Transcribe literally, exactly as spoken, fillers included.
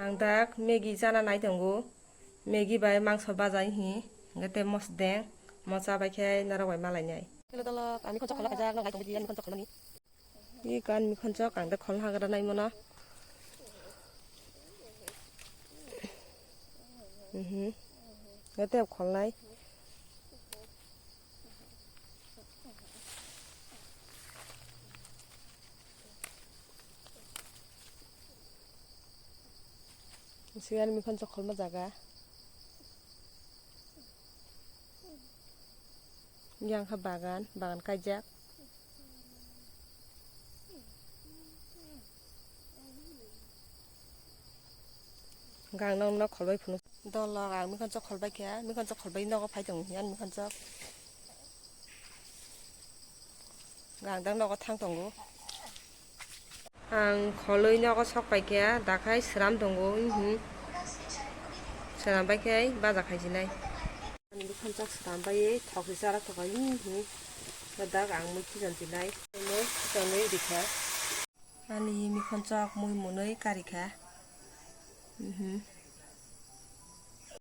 Ang dak Maggi chana nai tongo. Maggi bai mangso baja hi. Hingke te mosdeng. Mocha bai khe norok bai malainai. Hello, dolok. Ang mikhon chok kholna kajak, nang nai tongdi, ang mikhon chok kholnani. Iko ani mikhon chok, ang de kholna hagra nai mono. Mhm. Ete kholnai. Siyan mikhon chok kholma jaga. Yang kha bagan, bagan kaijak. Gang nok nok kholbai phunuk. Dolok ang mikhon chok kholbai kha, mikhon chok kholbai nogo phai tong yan mikhon chok. Gang dang nogo thang tongo. Ang kholwi nogo sok pai kha, dakhai sram tongo, mhm. Sram bai khe baja khai sinai. Ani mikhon chok sram bai thok se chara thok bai, mhm. Dak ang mui khijan sinai. Mui khijan nui rikha. Ani mikhon chok mui munui karikha. Mhm.